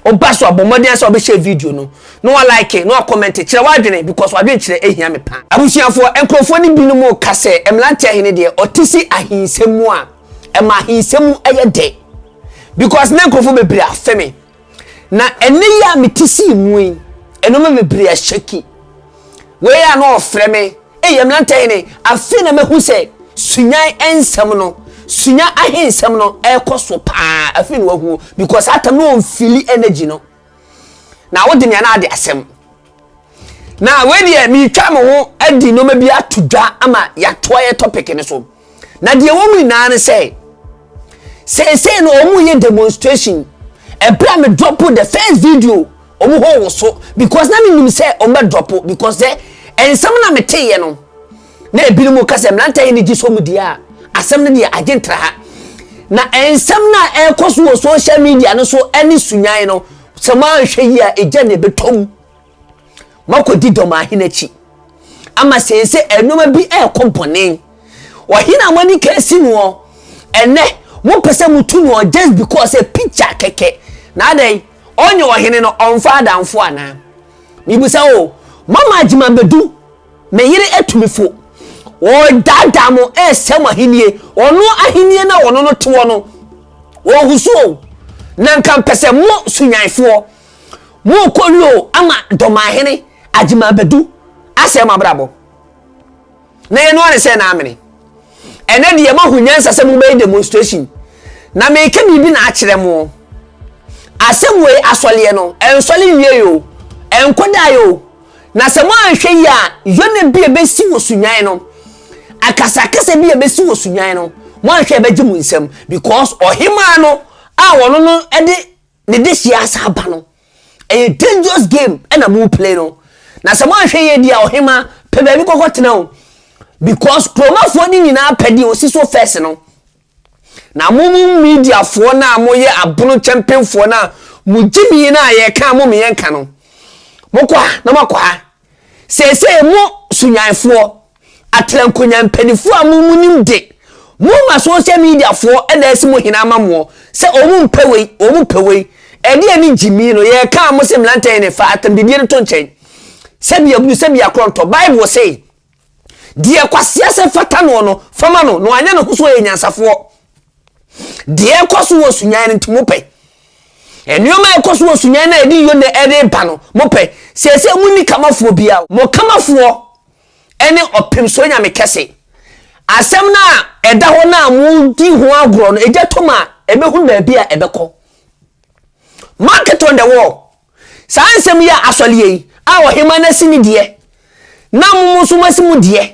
Woba so a, bɔ mmɔden sɛ wobɛhyɛ video no na wa like na wa comment kyerɛ w'adwene because w'adwene kyerɛ ehia me paa. Abusuafoɔ, nkurɔfoɔ no binom ka sɛ mmeranteɛ hene deɛ ɔte si ahinsɛm mu a, ɛma ahinsɛm mu yɛ dɛ because na nkurɔfoɔ bebree afe me. Na ɛnɛ yi a mete sii mu yi, nneɛma bebree ahyɛki. Wei a na ɔfrɛ me, ei mmeranteɛ hene, afei na mahu sɛ Sunyan nsɛm no, Sunya ahensɛm no ɛrekɔ so paa, afei na wahu because atam no ɔmfili energy no. Na wode nea na ade asɛm. Na wei deɛ meretwa me ho adi nneɛma bi ato dwa ama yɛatoa yɛ topic no so. Na deɛ ɛwɔ mu nyinaa ne sɛ, seesei no wɔn yɛ demonstration. Ɛberɛ a me drop the first video, wɔn hɔ wɔ so because na menim sɛ wɔn bɛ drop because sɛ nsɛm na meteeɛ no, na ebinom ka sɛ mmeranteɛ yi ne gye so mu deɛ a, asɛm no deɛ agye ntra ha. Na nsɛm no a ɛrekɔ so wɔ social media no so ne sunyan no, sɛ moanhwɛ yie a, egya na ɛbɛtɔ mu. Moakɔdi dɔm ahene akyi ama seesei nneɛma bi ɛrekɔ bɔne. Ɔhene a moani ka asi noɔ, ɛnɛ mopɛ sɛ motu noɔ just because sɛ picture kɛkɛ. Na adɛn, ɔnyɛ ɔhene no ɔmfa adamfo anaa? Mebisa o, mama Agyima Badu, me yere atu me fo. Ɔredaadaa mo ɛresɛe mo ahennie. Ɔno ahennie no a ɔno no teɔ no, ɔhu so o. Na nka mpɛ sɛ mo Sunyanfoɔ, Morekɔ wie o ama Dɔmahene Agyemabadu asɛe mo abrabɔ. Na yɛn ara ne sɛ na amene. Ɛnɛ deɛ moahu nyansa sɛ mobɛyɛ demonstration. Na meka biribi na akyerɛ mo. Asɛm wei asɔleɛ no, ɛnsɔle nwiei o, ɛnkɔdae o. Na sɛ moanhwɛ yie a, yɔnɛ bi a ɛbɛsi wɔ Sunyani no, akasakasa bi a ɛbɛsi wɔ Sunyani no, moanhwɛ a ɛbɛgye mo nsam because ɔhemaa no a ɔno no de Ne dehyeɛ asa aba no, ɛyɛ dangerous game ɛna mo play no. Na sɛ moanhwɛ yie di a ɔhema pɛ baabi kɔkɔ tena o. Because kuromafoɔ no nyinaa pɛ deɛ ɔsi so first no. Na mo mo mediafoɔ no a moyɛ abono kyɛmpemfoɔ no a mo gyimii no a yɛka mo meyɛ nka no, mokɔ ha na moakɔ ha. Seesei mo Sunyanfoɔ, Atrankonya mpaninfoɔ a mo mo nim de, mo ma social media foɔ na asi mo hene ama moɔ sɛ ɔmo mpɛ wei, ɔmo pɛ wei. Ɛdeɛ ne gyimii no, yɛkaa mo se mmeranteɛ ne fa atamdidie no to nkyɛn. Sɛbi abunu, sɛbi akorɔntɔ. Bible se, deɛ kwasea sɛ fata noɔ no, fa ma no, na wanyɛ ne ho sɛ ɔyɛ nyansafoɔ. Deɛ ɛkɔ so wɔ Sunyan no nti mopɛ. Nneɛma a ɛkɔ so wɔ Sunyan no a ɛde yonɛ ɛde ba no mopɛ. Seesei monni kamafoɔ biara. Mo kamafoɔ ɛne ɔpemsoɔ nyame kɛse. Asɛm no a ɛda hɔ no a modi ho agorɔ no, egya tom a ɛbɛhunu baabi a ɛbɛkɔ. Mark it on the wall. Saa nsɛm yi a asɔleɛ yi a ɔhemaa no asi ne deɛ na mo nso moasi mo deɛ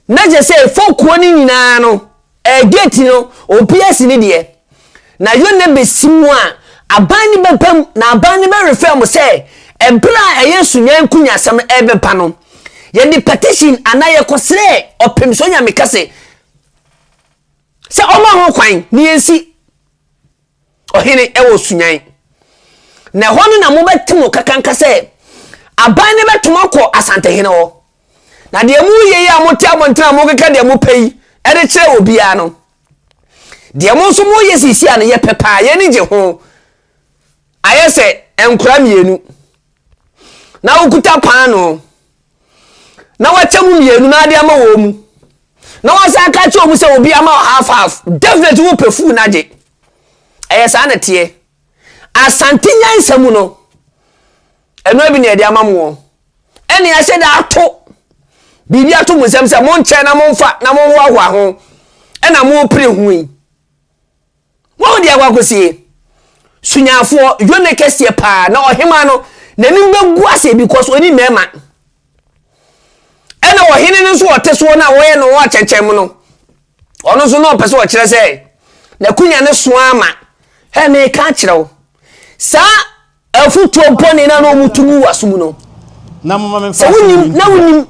Na kyerɛ sɛ fokuo no nyinaa no, ɛɛ gate no, obiara si ne deɛ. Na Yona bɛsi mu a, aban no bɛba mu, na aban no bɛrefɛ mo sɛ, ɛberɛ a ɛyɛ Sunyani nkunyasɛm ɛrebɛba no, yɛde petition anaa yɛkɔsrɛɛ Ɔpemsoɔ Nyame kɛse sɛ ɔmma ho kwan na yɛnsi ɔhene wɔ Sunyan. Na ɛhɔ no na mobɛte mo kakanka sɛ aban no bɛtom akɔ Asantehene hɔ. Na deɛ moreyɛ yi a mote abɔntene a mokeka deɛ mopɛ yi de kyerɛ obiara no, deɛ mo nso moreyɛ seesei a no yɛpɛ paa, yɛn ani gye ho. Ayɛ sɛ nkora mmienu na wokuta paanoo na wakyɛ mu mmienu na ade ama wɔn mu na wasan aka kyerɛ wɔn sɛ obi ama half half, definitely wopɛ fuu no agye. Ɛyɛ saa na teɛ. Asante nyansa mu no, ɛno bi na yɛde ama mo. Ɛne ahyɛ da ato biribi ato mo nsam sɛ monkyɛ na momfa na monhoahoa ho, ɛna mopere ho yi. Wɔn deɛ akɔ akɔsie. Sunyafoɔ, yone kɛseɛ paa na ɔhemaa no n'anim bɛgu ase because ɔni mmarima. Ɛna ɔhene no nso ɔte soɔ no a wɔyɛ no akyɛnkyɛn mu no, ɔno nso na ɔpɛ sɛ ɔkyerɛ sɛ n'akunya no so ama. Hɛ, meka akyerɛ wo, saa afotuo bɔne no a na wɔtu gu w'aso mu no, Na momma memfa sɛ asɛm wonim yi na nto dwa. wonim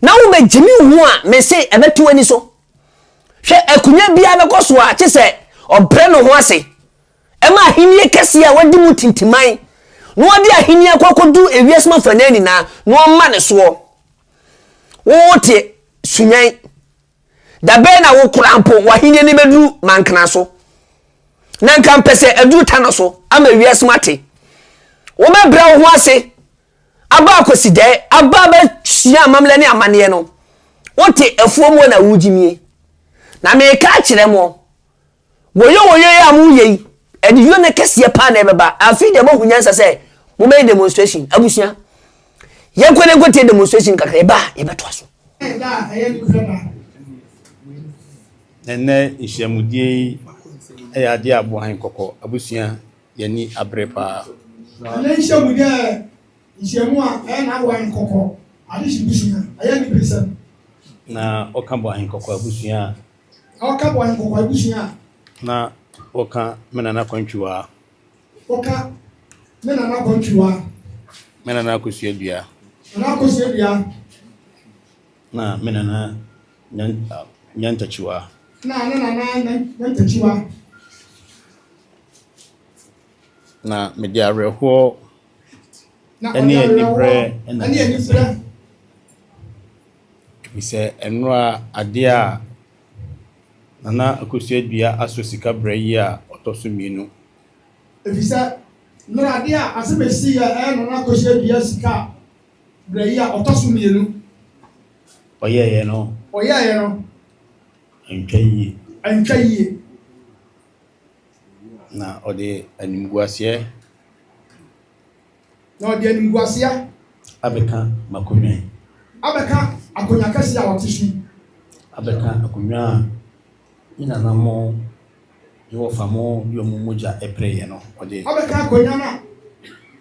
na wobɛgyimi wo ho a, mese ɛbɛto w'ani so. Hwɛ, akonnwa biara bɛkɔ so a, kye sɛ ɔbrɛ ne ho ase ma ahenni kɛseɛ a wadi mu tintiman, na ɔde ahenni akɔ akɔdu ewiase mu afanan nyinaa, na ɔma ne soɔ. Wote Sunyan. Da bɛn na wo koraa mpo w'ahenni no bɛduru Mankena so? Na nka mpɛ sɛ aduru Tano so ama wiase mu ate. Wobɛbrɛ wo ho ase aba akwasidɛɛ, aba abɛsua amammerɛ ne amanneɛ no, wote afuo mu na wogyimie. Na meka akyerɛ mo, woyo woyo yi a moyɛ yi, ɛde yone kɛseɛ paa na ɛbɛba. Afei deɛ moahu nyansa sɛ mobɛyɛ demonstration. Abusua, yɛnkɔ ne nkɔtie demonstration kakra, yɛba a yɛbɛtoa so. Ɛnnɛ nhyiamudie yi yɛ adeɛ a Boahen Kɔkɔ abusua yɛn ani abere paa. Ɛnnɛ nhyiamudie yɛ nhyiamu a ɛyɛ n'Aboahen Kɔkɔ adehye busua, ɛyɛ aniberesɛm. Na wɔka Boahen Kɔkɔ abusua a. Na wɔka Boahen Kɔkɔ abusua a. Na wɔka me nana Kwantwiwaa. Wɔka me nana Kwantwiwaa. Me nana Akosua Dua. Nana Akosua Dua. Na me nana Nyantakyiwa. Na ne nana Nyantakyiwa. Na mede awerɛhoɔ ne aniberɛ na ɛrekasa yi. Ɛfiri sɛ nnora adeɛ a Nana Akosua Dua asɔ sika brɛ yi a ɔtɔ so mmienu. Ɛfiri sɛ nnora adeɛ a asɛm a ɛsiiɛ ɛyɛ Nana Akosua Dua sika Berɛ yi a ɔtɔ so mmienu. Ɔyɛeɛ no. Ɔyɛeɛ no. Antwa yie. Antwa yie. Na ɔde animguaseɛ. Na ɔde animguaseɛ. Abɛka m'akonnwa yi. Abɛka akonnwa kɛseɛ a ɔte so yi. Abɛka akonnwa a me nananom Ne wɔfa mo de wɔn mogya pereeɛ no, ɔde. Abɛka akonnwa no a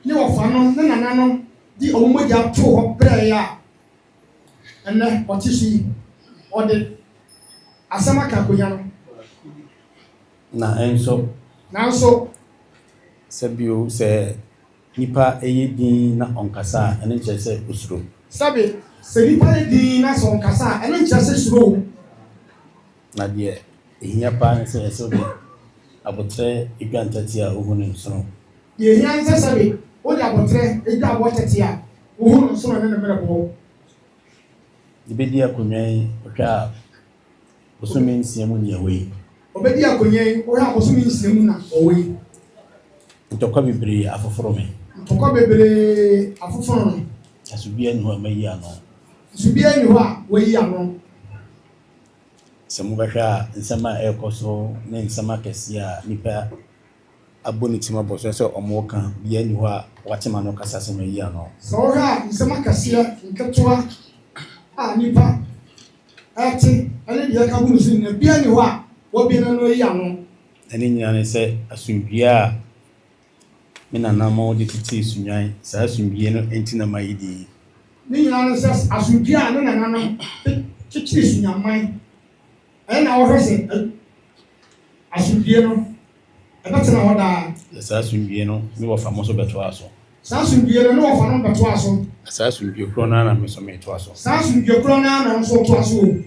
ne wɔfa no ne nananom de wɔn mogya too hɔ brɛeɛ a ɛnnɛ ɔte so yi, ɔde asɛm aka akonnwa no. Na nso. Nanso. Sɛ bio, sɛ nipa yɛ dinn na ɔnkasa a, ɛno nkyerɛ sɛ osuro. Sɛbe, sɛ nipa yɛ dinn na sɛ ɔnkasa a, ɛno nkyerɛ sɛ suro wom. Na deɛ ɛhia paa ne sɛ ɛsɛ wode aboterɛ dwa ntɛtea a wohu no nsono. Deɛ ɛhia ne sɛ sɛbe wode aboterɛ dwa aboɔ tɛtea a wohu no nsono ne ne mmerɛboɔ. Yɛbɛdi akonnwa yi wohwɛ a bosome nsia mu nea ɛwɔ yi. Ɔbɛdi akonnwa yi wohwɛ a bosome nsia mu na ɔwɔ yi. Ntɔkwa bebree afoforo me. Ntɔkwa bebree afoforo no. Nanso biara nni hɔ a mayi ano. Nso biara nni hɔ a wayi ano. Sɛ mobɛhwɛ a, nsɛm a ɛrekɔ so ne nsɛm akɛseɛ a nnipa abɔ ne tirim abɔ so sɛ wɔreka, biara nni hɔ a wate m'ano kasa sɛ mayi ano. Sɛ wohwɛ a, nsɛm akɛseɛ, nketewa a nnipa rete ne deɛ ɛka gu no so nyinaa, biara nni hɔ a wabue n'ano ayi ano. Na ne nyinaa ne sɛ asomdwoeɛ a Me nananom de tetee Sunnwan, saa asomdwie no nti na mayi din yi. Ne nyinaa ne sɛ asomdwie a ne nananom de kyekyeree Sunnwanman, ɛno na wɔhwɛ sɛ asomdwie no ɛbɛtena hɔ daa. Na saa asomdwie no, me wɔfa mo nso bɛtoaa so. Saa asomdwie no, ne wɔfa no bɛtoaa so. Na saa asomdwie korɔ no ara na me nso meretoa so. Saa asomdwie korɔ no ara na ɔno nso retoa so o.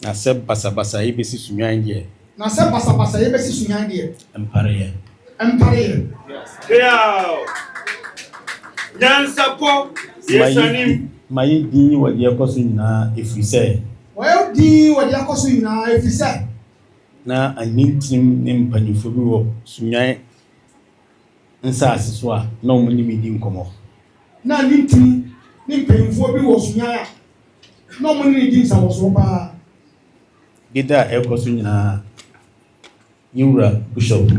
Na sɛ basabasayɛ bɛsi Sunnwan deɛ. Na sɛ basabasayɛ bɛsi Sunnwan deɛ. Ɛmpare yɛn. Ɛmpare yɛn. Peaw! Nyansapɔ, yɛsanim. Mayɛ dinn wɔ deɛ ɛrekɔ so nyinaa, ɛfiri sɛ. Wayɛ dinn wɔ deɛ ɛrekɔ so nyinaa, ɛfiri sɛ. Na anintini ne mpanimfoɔ bi wɔ Sunnwan nsase so a na wɔne me di nkɔmmɔ. Na anintini ne mpanimfoɔ bi wɔ Sunnwan a Na wɔne no di nsawɔsoɔ paa. Dede a ɛrekɔ so nyinaa, yɛn wura Bishop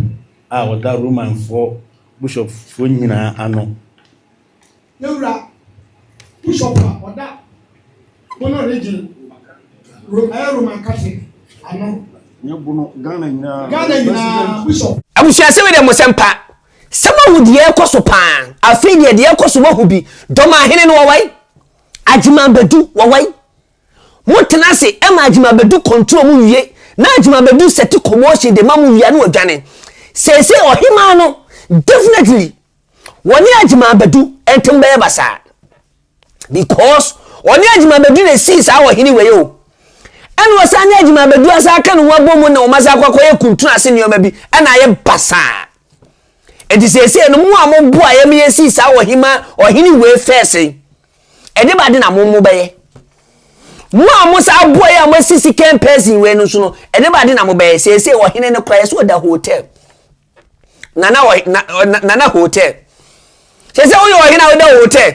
a ɔda Romanfoɔ Bishopfoɔ nyinaa ano. Yɛn wura Bishop a ɔda Bono Region, ɛyɛ Roman Catholic ano. Nyɛ Bono, Ghana nyinaa. Ghana nyinaa Bishop. Abusua sɛ wei deɛ mo sɛmpa sɛ moahu deɛ ɛrekɔ so paa afei deɛ deɛ ɛrekɔ so moahu bi dɔmahene no wɔwae Agyeman Badu wɔwai. Mo tena ase ma Agyeman Badu control mo wie na Agyeman Badu sɛte commotion de ma mo wie a na wadwane. Seesei ɔhemaa no definitely wɔne Agyeman Badu ntem bɛyɛ basaa because ɔne Agyeman Badu na esii saa ɔhene wei o. Ɛna ɔsan ne Agyeman Badu asan aka ne ho abɔ mu na wɔn asan akɔ akɔyɛ kuntun ase nneɛma bi ɛna ayɛ basaa. Enti seesei no, mo a moboa yɛn ma yɛsii saa ɔhema ɔhene wei fɛɛse, ɛde ba de na mo mobɛyɛ? Mo a mo saa boa yɛ a moasi second person wei no nso no, ɛde ba de na mobɛyɛ? Seesei ɔhene no koraa yɛ sɛ ɔda hotel. Nana, na, nana hotel. Sɛ sɛ woyɛ ɔhene a woda wo hotel.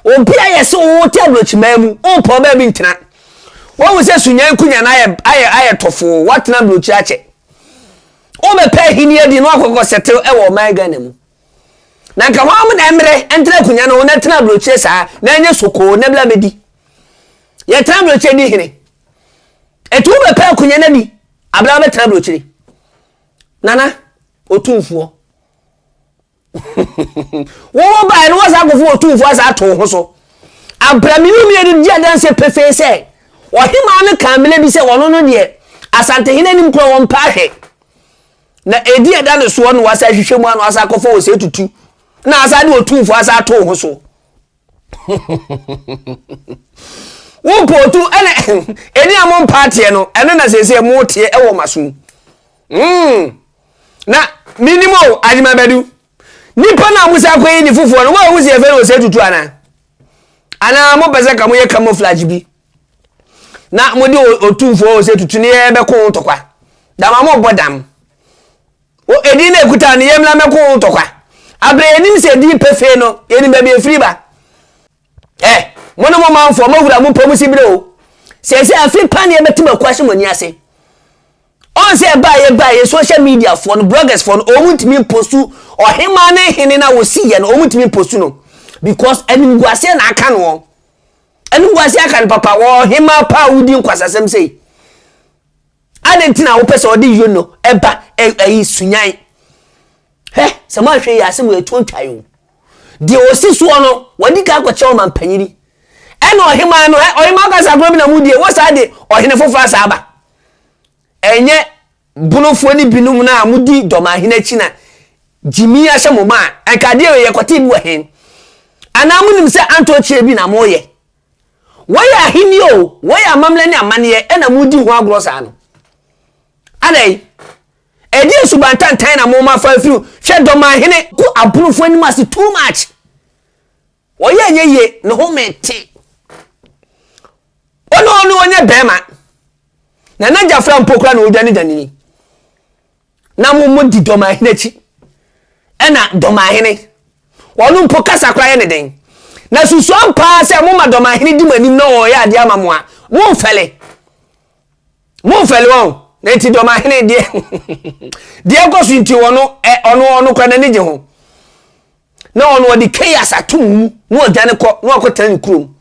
Obi a yɛse wo wote aburokyiman mu, wompɛ ɔbaa bi ntena. Woahu sɛ Sunyani nkonya no ayɛ ayɛ ayɛ tɔfoo, woatena aburokyiri akyɛ. Wobɛpɛ ahenni adi na woakɔkɔ sɛtew wɔ ɔman Ghana mu. Na nka hwan mo na ɛmmerɛ ntena akonya no ho na tena aburokyire saa na ɛnyɛ sokoo na bla bɛdi. Yɛtena aburokyire di hene. Ɛti wobɛpɛ akonya no adi abla wobɛtena aburokyire. Nana, otumfoɔ. Wowɔ baeɛ no wɔsan akɔfo otumfoɔ asa ato wo ho so. Abra mmienu mmienu di adanseɛ pefee sɛ ɔhemaa no kaa mmerɛ bi sɛ ɔno no deɛ Asantehene anim koraa wɔmpɛ ahwɛ. Na ɛdi ɛda ne soɔ na wasa ahwehwɛ mu ano asa akɔfa wɔ sɛ tutu na asa de otumfoɔ asa ato wo ho so. Wopɛ otu ɛna ɛni a mo mpa ateɛ no ɛno na sɛsɛ mo teɛ ɛwɔ ma so mu. Mm. Na menim o Agyima Badu. Nipa na mo sa akɔyi ne fofoɔ no wɔn a wɔsi ɛfɛ no wɔ sɛ tutu anaa? Anaa mo pɛ sɛ ka mo yɛ camouflage bi na mo de otumfoɔ wɔ sɛ tutu ne yɛ bɛko ho tɔkwa. Dama mo bɔ dam. O edin na ekuta no yɛmmra mmɛko ho ntɔkwa. Abrɛ yɛnim sɛ edin pefee no, yɛnim baabi efiri ba. Ɛ, mo ne mo manfoɔ, moahura mo mpɔ mo sibire o. Seesei afe pa ne yɛbɛte mako ahyɛ mo ani ase. Ɔn sɛ ɛbaa yɛ baa yɛ social media foɔ no, bloggers foɔ no, wɔn ntumi mpostu ɔhemaa ne hene na wɔsi yɛ no, wɔn ntumi mpostu no. Because animguaseɛ na aka no. Animguaseɛ aka no papa, wɔ ɔhemaa pa a wodi nkwasasɛm sei. Adɛn nti na wopɛ sɛ ɔde yono ɛba ɛyi sunyan? Hɛ, sɛ moanhwɛ yi asɛm wɔ ɛtuo ntwae o. Deɛ ɔsi soɔ no, wadi ka akɔkyɛ ɔma mpanyini. Ɛna ɔhemaa no, hɛ, ɔhemaa kasa agorɔ bi na modie, wɔ saa de ɔhene foforɔ asa aba. Ɛnyɛ bonofoɔ ne binom no a modi dɔmahene akyi na gyimi ahyɛ mo ma a, ɛnka adeɛ wei yɛkɔtee bi wɔ hen? Anaa monim sɛ antɔkyerɛ bi na moyɛ? Wɔyɛ ahenni o, wɔyɛ amammerɛ ne amanneɛ ɛna modi ho agorɔ saa no. Adɛn? Ɛdeɛ suban tantan na moma fa afiri hwɛ dɔmahene ko aborɔfo anim ase too much. Wɔyɛ ɛnyɛ yie ne ho mete. Ɔno ɔno ɔnyɛ bɛrima. Na n'agyafra mpo kora na ɔdwane dwane ni. Na mo mo di dɔmahene akyi. Ɛna dɔmahene, ɔno mpo kasa koraa yɛ ne den. Na susuam paa sɛ moma dɔmahene di mo anim na ɔyɛ adeɛ ama mo a, momfɛle. Momfɛle wɔn. Na nti dɔmahene deɛ, deɛ ɛkɔ so nti ɔno, ɔno, ɔno koraa n'ani gye ho. Na ɔno ɔde chaos ato mo mu na ɔdwane kɔ na ɔkɔtena ne kurom.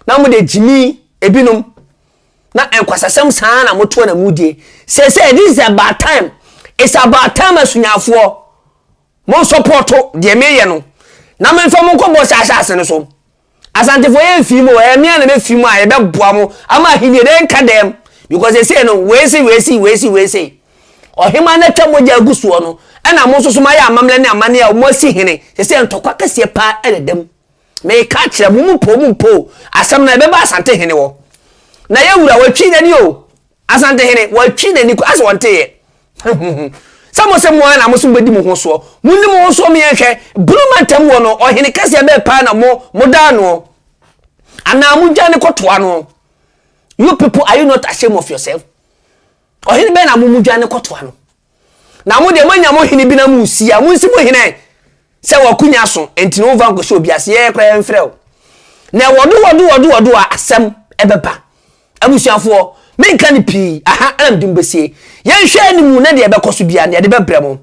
Na mo de gyimi ebinom. Na nkwasasɛm saa na motoɔ na modie. Seesei this is about time. It's about time asunyafoɔ. Mo nsɔpɔto deɛ meyɛ no. Na memfa mo nkɔ bɔhyɛ asase no so. Asantefoɔ yɛ mfii mu ɛyɛ mmea na bɛfiri mu a yɛbɛboa mo ama ahennie dɛ nka dɛm. Because seesei no wei se wei se wei se wei se. Ɔhemaa no atwa mogya agu soɔ no ɛna mo nso so moayɛ amammerɛ ne amanneɛ a moasi hene. Seesei ntɔkwa kɛseɛ paa ɛna da mu. Meka akyerɛ mo, mo mpo, mo mpo, asɛm no ɛbɛba Asantehene hɔ. Na yɛ wura, watwi n'ani o. Asantehene, watwi n'ani kɔ, asɛ ɔnteeɛ. Sɛ mo sɛ mo ara na mo so mobɛdi mo ho soɔ. Monni mo ho soɔ mo yɛnhwɛ. Bunu mantam wɔ no, ɔhene kɛseɛ bɛɛ paa na mo, mo daa noɔ. Anaa mo dwane kɔtoa no. You people, are you not ashamed of yourself? Ɔhene bɛɛ na mo mo dwane kɔtoa no. Na mo deɛ moanya mo hene bi na moresi a, monsi mo hene sɛ w'akonya so, enti na womfa nkɔhyɛ obi ase, yɛn koraa yɛmfrɛ wo. Na wɔdo wɔdo wɔdo wɔdo a asɛm ɛbɛba. Abusuafoɔ, menka no pii, aha ɛna mede mo bɛsie. Yɛnhwɛ anim na deɛ ɛbɛkɔ so biara no yɛde bɛbrɛ mo.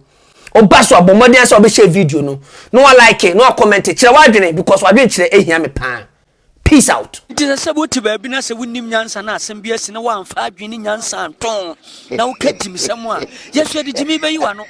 Woba so a, bɔ mmɔden sɛ wobɛhyɛ video no, na wa like, na wa comment, kyerɛ w'adwene because w'adwenkyerɛ ɛhia me paa. Peace out. Nti sɛ sɛ wote baabi na sɛ wonnim nyansa na asɛm bi asi na woamfa adwene ne nyansa anto ho na woka gyimsɛm a, yɛso yɛde gyimi bɛyi w'ano.